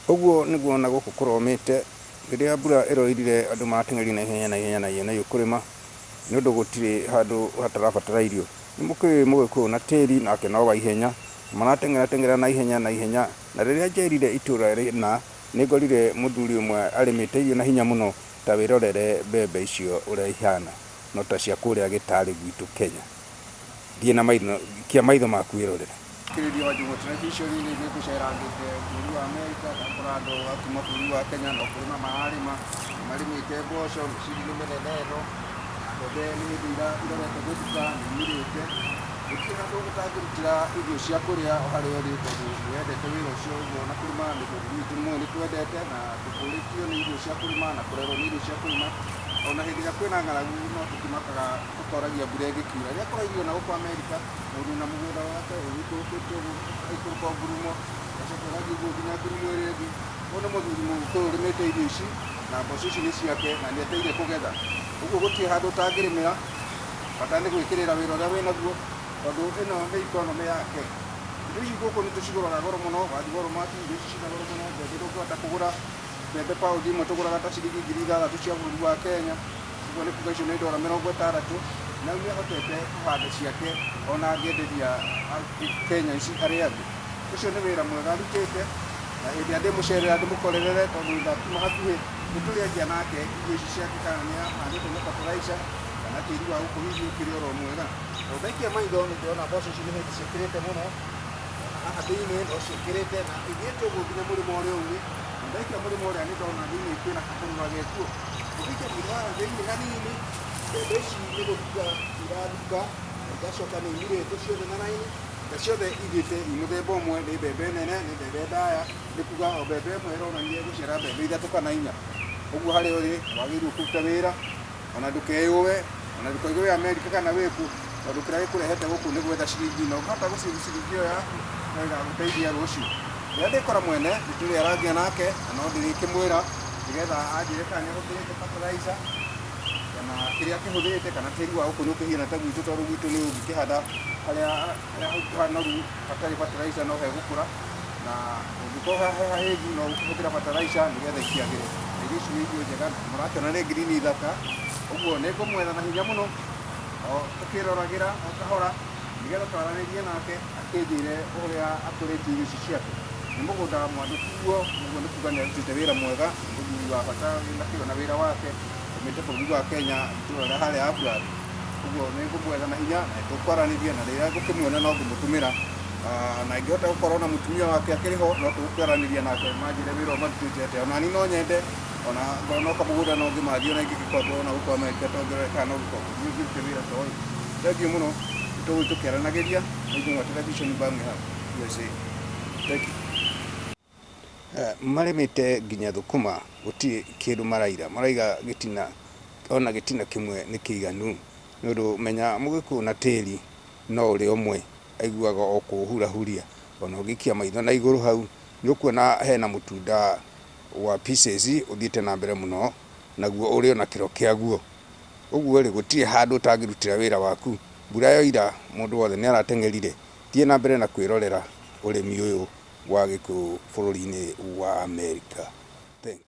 Ũguo nĩguo ona gũkũ kũromĩte, rĩrĩa mbura ĩroirire andũ marateng'erire na ihenya na ihenya na ihenya na kũrĩma, nĩ ũndũ gũtirĩ handũ hatarabatara irio. Nĩ mũkĩũĩ mũgĩkũyũ na tĩri nake no wa ihenya, marateng'era teng'era na ihenya na ihenya, na rĩrĩa njerire itũra rĩna, nĩ ngorire mũthuri ũmwe arĩmĩte irio na hinya mũno, ta wĩrorere mbembe icio ũrĩa ihana, no ta cia kũrĩa gĩtarĩ gwitũ Kenya. Thiĩ na maitho, ikia maitho maku wĩrorere. Kĩrĩria wa Jũng'wa Television nĩ ngũcerangĩte bũrũri wa Amerika, ngakora andũ a kuma bũrũri wa Kenya no kũrĩma mararĩma, nĩ marĩmĩte mboco, mĩciri nĩ mĩnene ĩno, mbembe nĩ hĩndĩ irorete gũthuka, nĩ imirĩte. Gũtirĩ handũ ũtangĩrutĩra irio cia kũrĩa o harĩa ũrĩ tondũ nĩ wendete wĩra ũcio ũguo na kũrĩma nĩ bũrũri witũ nĩ mũĩ nĩ twendete na tũkũrĩtio nĩ irio cia kũrĩma na kũrerwo nĩ irio cia kũrĩma. Ona hĩndĩ ĩrĩa kwĩna ng'aragu no tũkĩmakaga tũkoragia mbura ĩngĩkiura. Rĩrĩa kũraurire na gũkũ Amerika, mũndũ wĩna mũgũnda wake ũgĩikũrũkĩte ũguo ũgaikũrũka o ngurumo, ũgacoka ũgathiĩ ũguo nginya ngurumo ĩrĩa ĩngĩ. Ũyũ nĩ mũthuri mũgĩkũyũ ũrĩmĩte irio ici, na mboco ici nĩ ciake na nĩ etereire kũgetha. Ũguo gũtirĩ handũ ũtangĩrĩmĩra, bata nĩ gwĩkĩrĩra wĩra ũrĩa wĩnaguo, tondũ ĩno nĩ economy yake. Indo ici gũkũ nĩ tũcigũraga goro mũno, wathiĩ Walmart indo ici ciĩna goro mũno, mbembe ndũngĩhota kũgũra, mbembe paundi ĩmwe tũgũraga ta ciringi 6000 cia bũrũri wa Kenya. Ũguo nĩ kuga icio nĩ ndora 60, na rĩu nĩ ahotete kũhanda ciake ona angĩenderia Kenya ici arĩa angĩ. Ũcio nĩ wĩra mwega arutĩte, na hĩndĩ ĩrĩa ndĩmũcerera ndĩmũkorerere tondũ ndakiuma hakuhĩ, nĩ tũrĩanjia nake irio ici ciake kana nĩ ahandĩte na fertilizer, kana tĩri wa gũkũ hihi ũkĩrĩ oro mwega. Tondũ ndaikia maitho nĩ ndĩrona mboco ici nĩ hĩndĩ ciĩkĩrĩte mũno, ona haha thĩinĩ no ciĩkĩrĩte na ithiĩte ũguo nginya mũrĩmo ũrĩa ũngĩ, na ndaikia mũrĩmo ũrĩa nĩ ndona thĩinĩ kwĩna kahũrũra gekuo. Ũngĩikia maitho haha thĩinĩ hanini, mbembe ici nĩ gũthuka irathuka, na igacoka nĩ imirĩtwo ciothe na raini, na ciothe ithiĩte i mũthemba ũmwe, nĩ mbembe nene, nĩ mbembe ndaya, nĩ kuga o mbembe ĩmwe ĩronania ĩgũciara mbembe ithatũ kana inya. Ũguo harĩa ũrĩ wagĩrĩirwo kũruta wĩra, ona ndũkeyũe, ona ndũkoige wĩ Amerika kana wĩ kũ, tondũ kĩrĩa gĩkũrehete gũkũ nĩ gwetha ciringi, na ũngĩhota gũ save ciringi ĩyo yaku, no ĩgagũteithia rũciũ. Rĩrĩa ndĩkora mwene, nĩ tũrĩarangia nake, na no ndĩrĩkĩmwĩra, nĩgetha anjĩre kana nĩ ahũthĩrĩte fertilizer, kana kĩrĩa akĩhũthĩrĩte, kana tĩri wa gũkũ nĩ ũkĩhiana ta gwitũ, tondũ gwitũ nĩ ũngĩkĩhanda harĩa hanoru hatarĩ fertilizer no hegũkũra, na ũngĩkorwo he hahĩnju no ũkũhũthĩra fertilizer nĩgetha ikĩagĩre. Na irio ici nĩ irio njega, na mũrakĩona nĩ ngirini thaka, ũguo nĩ ngũmwetha na hinya mũno, o tũkĩroragĩra o kahora, nĩgetha twaranĩrie nake akĩnjĩre ũrĩa akũrĩtie irio ici ciake. Nĩ mũgũnda mwandĩku guo, ũguo nĩ kuga nĩ arutĩte wĩra mwega, nĩ mũthuri wa bata wĩna kĩo na wĩra wake, aumĩte bũrũri wa Kenya itũra rĩa harĩa Upland. Ũguo nĩ ngũmwetha na hinya na nĩ tũkwaranĩria na rĩrĩa ngũkĩmuona no ngũmũtũmĩra, na ingĩhota gũkorwo na mũtumia wake akĩrĩ ho no tũgũkĩaranĩria nake manjĩre wĩra ũyũ marutĩte atĩa. Ona niĩ no nyende ona ngorwo no kamũgũnda no ngĩmathie ona ingĩgĩkorwo ona gũkũ Amerika to ngĩrore kana no ngĩkorwo ngĩrute wĩra ta ũyũ. Thengiũ mũno, nĩ tũgũthiĩ tũkĩaranagĩria na Njũng'wa Television Birmingham, USA. Thank you. Marĩmĩte nginya thũkũma gũtirĩ kĩndũ maraira, maraiga gĩtina ona gĩtina kĩmwe nĩ kĩiganu, nĩ ũndũ menya mũgĩkũyũ na tĩri no ũrĩa ũmwe, aiguaga o kũũhurahuria, ona ũngĩikia maitho na igũrũ hau nĩ ũkuona hena mũtunda wa pieces ũthiĩte na mbere mũno, naguo ũrĩ ona kĩro kĩaguo. Ũguo rĩ, gũtirĩ handũ ũtangĩrutĩra wĩra waku. Mbura yoira mũndũ wothe nĩ arateng'erire. Thiĩ na mbere na kwĩrorera ũrĩmi ũyũ wa Gĩkũyũ bũrũri-inĩ wa Amerika. Thanks.